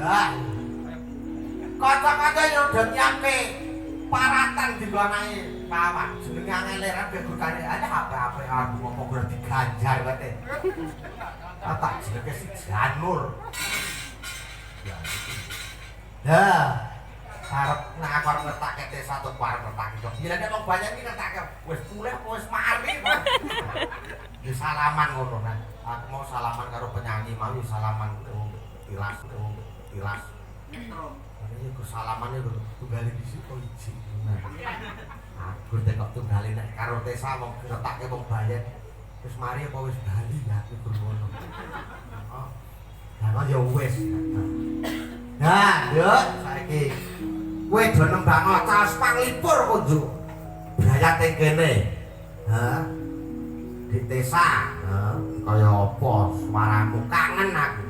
Lah. Kanca-kanca yo do nyiapke paratan dienggo anake pawan. Jenenge angel ra begutane. Ada apa-apa aku ngomong ora diganjar wae. Ah, tak jenenge si Janur. Ya. Lah, arep nek aku arep ngertake desa atau arep ngertake kok. Gila nek wong banyak iki ngertake wis pulih apa wis mari. Ya salaman ngono nah. Aku mau salaman karo penyanyi mau ya salaman wong tilas wong tilas. Ini iku salamane lho tunggale dhisik kok iji. Aku tekok tunggale nek karo Tesa wong ngertake wong Bayan. Wis mari apa wis bali ya aku gur ngono. Oh. Lah ya wis. Nah, Nduk, saiki kowe do nembang caos panglipur kok, Nduk. Brayat ing kene. Hah? Di Tesa, ha? Kaya apa suaramu kangen aku.